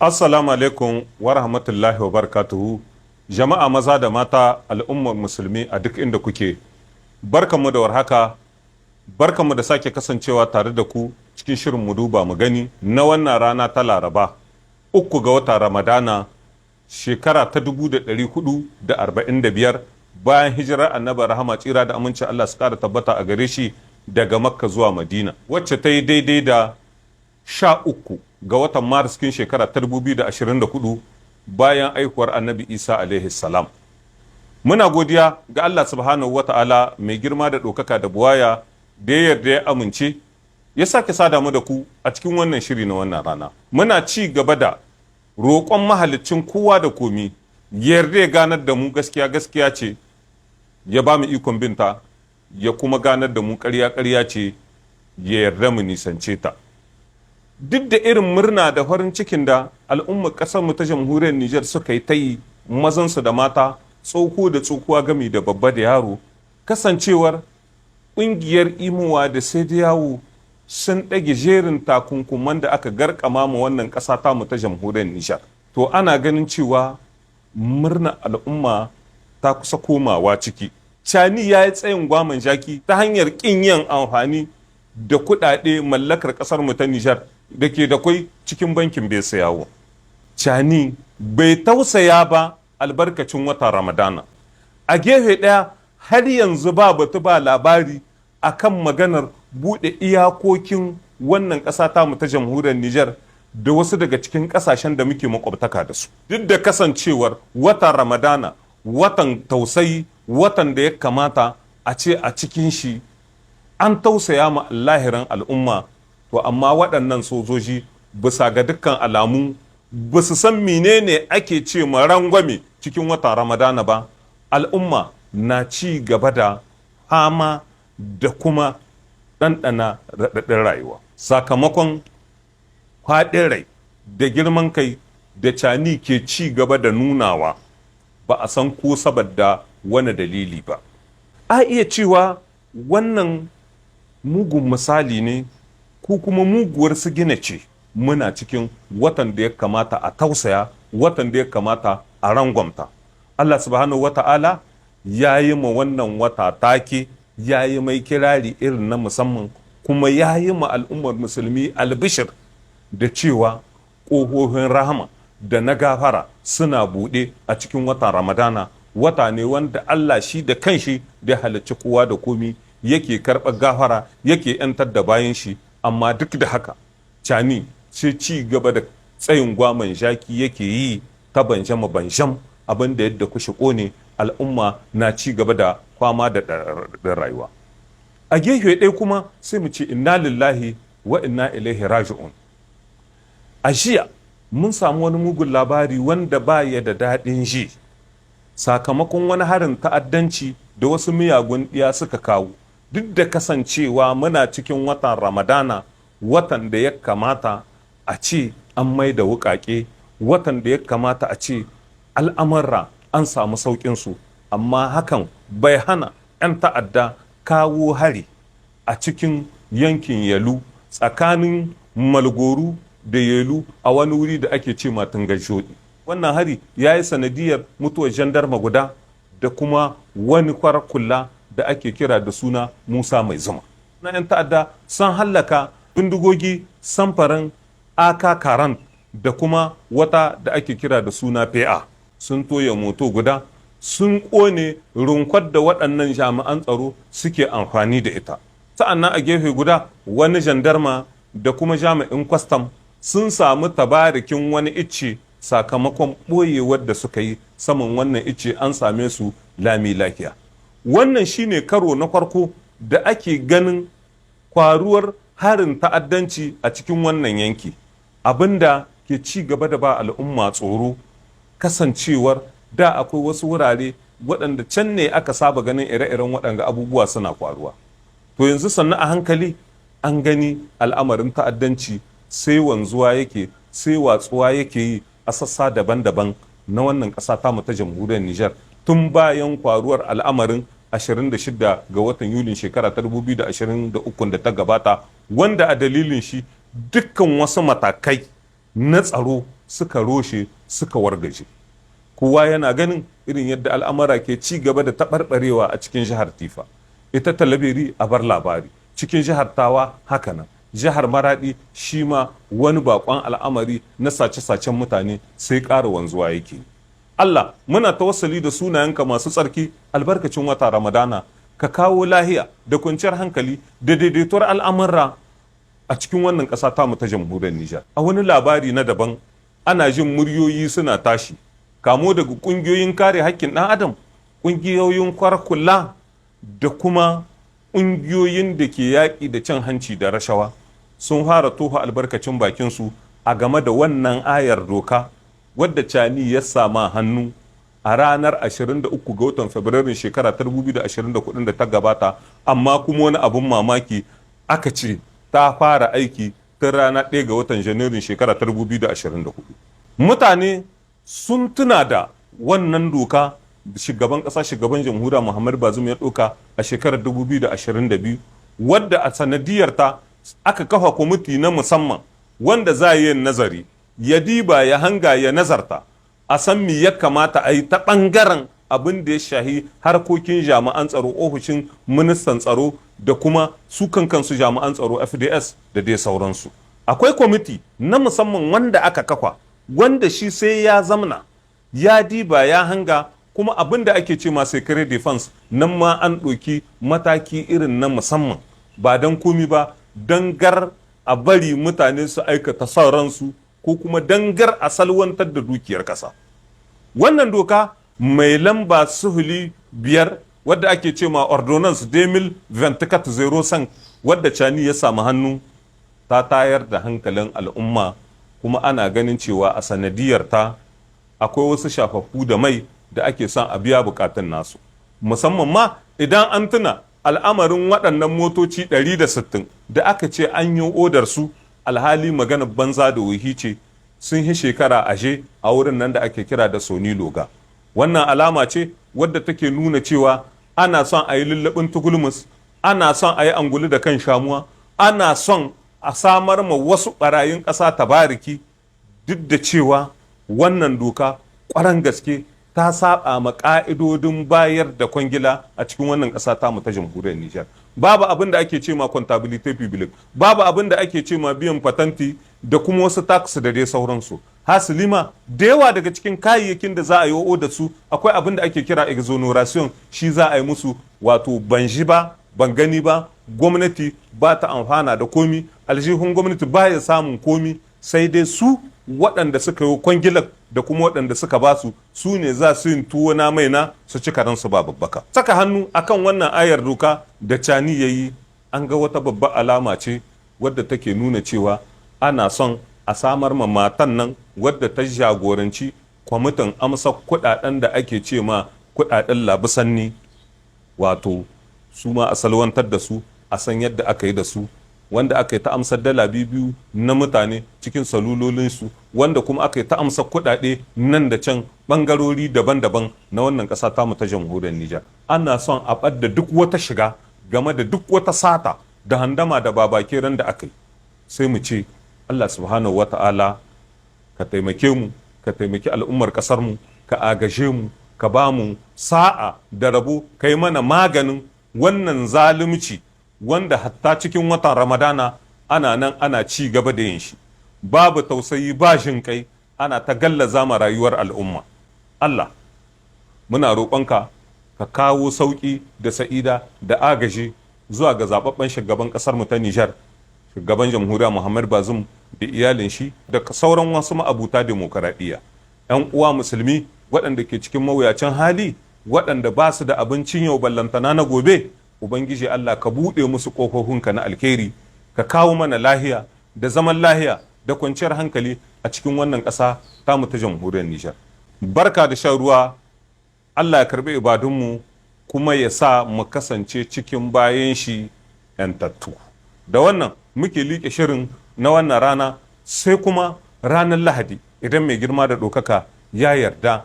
Assalamu alaikum wa rahmatullahi wa barakatuhu. Jama'a maza da mata, al'ummar musulmi a duk inda kuke. Barkanmu da warhaka, barkanmu da sake kasancewa tare da ku cikin shirin Mu Duba Mu Gani na wannan rana ta Laraba, 3 ga watan Ramadana, shekara ta 1445 bayan hijirar Annabi Rahama, tsira da amincin Allah su kara tabbata a gare shi, daga Makka zuwa Madina, wacce ta yi daidai da 13 ga watan Maris cikin shekara ta 2024 bayan aihuwar Annabi Isa alaihi salam. Muna godiya ga Allah subhanahu wata'ala mai girma da ɗaukaka da buwaya da ya yarda ya amince ya sake sada mu da ku a cikin wannan shiri na wannan rana. Muna ci gaba da roƙon mahaliccin kowa da komi yarda ya ganar da mu gaskiya gaskiya ce, ya ba mu ikon binta, ya kuma ganar da mu ƙarya ƙarya ce, ya yarda mu nisance ta. Duk da irin murna da farin cikin da al'ummar ƙasarmu ta Jamhuriyar Nijar suka yi ta yi, mazansu da mata, tsoho da tsohuwa, gami da babba da yaro, kasancewar ƙungiyar UEMOA da CEDEAO sun ɗage jerin takunkuman da aka garkama ma wannan ƙasa tamu ta Jamhuriyar Nijar, to ana ganin cewa murna al'umma ta kusa komawa ciki. Tchiani ya yi tsayin gwaman jaki ta hanyar ƙin yin amfani da kuɗaɗe mallakar ƙasar mu ta Nijar da ke da kwai cikin bankin BCEAO. Tchiani bai tausaya ba albarkacin watan Ramadana. A gefe ɗaya, har yanzu ba batu ba labari akan maganar buɗe iyakokin wannan ƙasa tamu ta Jamhuriyar Nijar da wasu daga cikin ƙasashen da muke makwabtaka da su. Duk da kasancewar watan Ramadana watan tausayi, watan da ya kamata a ce a cikin shi an tausaya ma lahirin al'umma, to amma waɗannan sojoji, bisa ga dukkan alamu, ba su san menene ake ce ma rangwame cikin watan Ramadana ba. Al'umma na ci gaba da fama da kuma ɗanɗana raɗaɗin rayuwa sakamakon faɗin rai da girman kai da Tchiani ke ci gaba da nunawa, ba a san ko saboda wani dalili ba. A iya cewa wannan mugun misali ne ko kuma muguwar sigina ce. Muna cikin watan da ya kamata a tausaya, watan da ya kamata a rangwamta. Allah subhanahu wata'ala ya yi ma wannan wata take, ya yi mai kirari irin na musamman, kuma ya yi ma al'ummar musulmi albishir da cewa ƙofofin rahama da na gafara suna buɗe a cikin watan Ramadana. Wata ne wanda Allah shi da kanshi da halicci kowa da komi yake karɓar gafara, yake 'yantar da bayan shi. Amma duk da haka, Tchiani sai ci gaba da tsayin gwaman jaki yake yi ta banjama banjam, abin da yadda kushe ƙone, al'umma na ci gaba da fama da rayuwa. A gefe ɗaya kuma sai mu ce inna lillahi wa inna ilaihi raji'un. A jiya mun samu wani mugun labari wanda ba ya da daɗin ji, sakamakon wani harin ta'addanci da wasu miyagun ɗiya suka kawo. Duk da kasancewa muna cikin watan Ramadana, watan da ya kamata a ce an mai da wuƙaƙe, watan da ya kamata a ce al'amurra an samu sauƙinsu, amma hakan bai hana 'yan ta'adda kawo hari a cikin yankin Yalou, tsakanin Malgoru da Yalou, a wani wuri da ake ce Matungar Shoɗi. Wannan hari ya yi sanadiyar mutuwar jandarma guda da kuma wani kwarar da ake kira da suna Musa Mai Zuma. Na 'yan ta'adda sun hallaka bindigogi samfarin AK 40 da kuma wata da ake kira da suna PA. Sun toya moto guda, sun ƙone runkwar da waɗannan jami'an tsaro suke amfani da ita. Sa'annan a gefe guda, wani jandarma da kuma jami'in kwastam sun samu tabarikin wani icce sakamakon ɓoyewar da suka yi saman wannan icce, an same su lami lafiya. Wannan shine karo na farko da ake ganin kwaruwar harin ta'addanci a cikin wannan yanki, abinda ke ci gaba da ba al'umma tsoro, kasancewar da akwai wasu wurare waɗanda can ne aka saba ganin ire-iren waɗanga abubuwa suna kwaruwa. To yanzu sannu a hankali an gani al'amarin ta'addanci sai wanzuwa yake, sai watsuwa yake yi a sassa daban-daban na wannan ƙasa tamu ta Jamhuriyar Nijar, tun bayan kwaruwar al'amarin 26 ga watan Yulin shekara ta 2023 da ta gabata, wanda a dalilin shi dukkan wasu matakai na tsaro suka zama dole a ɗauke su. suka roshe suka wargaje. Kowa yana ganin irin yadda al'amara ke ci gaba da taɓarɓarewa a cikin jihar Tifa, ita Talabiri a bar labari, cikin jihar Tawa hakanan, jihar Maradi shi ma wani bakon al'amari na sace-sacen mutane sai ƙara wanzuwa yake. Allah, muna tawassali da sunayenka masu tsarki, albarkacin wata Ramadana, ka kawo lahiya da kwanciyar hankali da daidaituwar al'amurra a cikin wannan ƙasa tamu ta Jamhuriyar Nijar. A wani labari na daban, ana jin muryoyi suna tashi kamo daga ƙungiyoyin kare hakkin ɗan adam, ƙungiyoyin kwarkula da kuma ƙungiyoyin da ke yaƙi da cin hanci da rashawa, sun fara tofa albarkacin bakinsu a game da wannan ayar doka wadda Cani ya sama hannu a ranar 23 ga watan Fabrairun shekara 2024 da ta gabata, amma kuma wani abun mamaki, aka ce ta fara aiki tun rana 1 ga watan Janairun shekara 2024. Mutane sun tuna da wannan doka shugaban ƙasa, shugaban jamhuriya Muhammad Bazum ya ɗauka a shekarar 2022, wadda a sanadiyarta aka kafa kwamiti na musamman wanda za yi nazari, ya diba, ya hanga, ya nazarta, a san me ya kamata a yi ta ɓangaren abin da ya shahi harkokin jami'an tsaro, ofishin ministan tsaro da kuma su kansu jami'an tsaro FDS da dai sauransu. Akwai kwamiti na musamman wanda aka kafa, wanda shi sai ya zamna, ya diba, ya hanga. Kuma abin da ake ce ma secret defense nan ma an ɗauki mataki irin na musamman, ba don komi ba, don gar a bari mutane su aikata son ransu ko kuma don gar a salwantar da dukiyar ƙasa. Wannan doka mai lamba 05, wadda ake ce ma ordonnance 2024-05, wadda Cani ya samu hannu, ta tayar da hankalin al'umma, kuma ana ganin cewa a sanadiyar ta akwai wasu shafaffu da mai da ake son a biya bukatun nasu, musamman ma idan an tuna al'amarin waɗannan motoci 160 da aka ce an yi odar su, alhali magana banza da wuhi ce, sun yi shekara ashe a wurin nan da ake kira da Soni Loga. Wannan alama ce wadda take nuna cewa ana son a yi lullubin tugulmus, ana son a yi angulu da kan shamuwa, ana son a samar ma wasu barayin ƙasa tabariki, duk da cewa wannan doka ƙwaran gaske ta saba ma ƙa'idodin bayar da kwangila a cikin wannan ƙasa tamu ta Jamhuriyar Nijar. Babu abin da ake ce ma comptabilité publique, babu abin da ake ce ma biyan patanti da kuma wasu tax da dai sauransu. Hasali ma, da yawa daga cikin kayayyakin da za a yi da su, akwai abin da ake kira exoneration, shi za a yi musu, wato ban ji ba ban gani ba, gwamnati ba ta amfana da komi, aljihun gwamnati ba ya samun komi, sai dai su waɗanda suka yi kwangilar da kuma waɗanda suka ba su, su ne za su yin tuwo na mai na su ci karansu ba babbaka. Saka hannu akan wannan ayar doka da Cani ya yi, an ga wata babbar alama ce wadda take nuna cewa ana son a samar ma matan nan wadda ta jagoranci kwamitin amsa kuɗaɗen da ake ce ma kuɗaɗen labusanni, wato su ma a salwantar da su, a san yadda aka yi da su, wanda aka yi ta amsar dala biyu na mutane cikin salulolinsu, wanda kuma aka yi ta amsar kuɗaɗe nan da can ɓangarori daban-daban na wannan ƙasa tamu ta Jamhuriyar Nijar. Ana son a ɓadda duk wata shiga game da duk wata sata da handama da babakeren da aka yi. Sai mu ce Allah Subhanahu wa Ta'ala ka taimake mu, ka taimaki al'ummar ƙasar mu, ka agashe mu, ka ba mu sa'a da rabo, ka yi mana maganin wannan zalunci wanda hatta cikin watan Ramadana ana nan ana ci gaba da yin shi, babu tausayi ba jin kai, ana ta gallaza ma rayuwar al'umma. Allah, muna roƙonka ka kawo sauƙi da sa'ida da agaji zuwa ga zababben shugaban ƙasar mu ta Nijar, shugaban jamhuriya Muhammad Bazum da iyalin shi da sauran wasu ma'abuta demokaradiyya. 'Yan uwa musulmi waɗanda ke cikin mawuyacin hali, waɗanda ba su da abincin yau ballantana na gobe, Ubangiji Allah, ka buɗe musu ƙofofinka na alkhairi, ka kawo mana lahiya da zaman lahiya da kwanciyar hankali a cikin wannan ƙasa tamu ta Jamhuriyar Nijar. Barka da shan ruwa. Allah ya karɓi ibadunmu kuma ya sa mu kasance cikin bayan shi 'yantattu. Da wannan muke liƙe shirin na wannan rana, sai kuma ranar Lahadi idan mai girma da ɗaukaka ya yarda.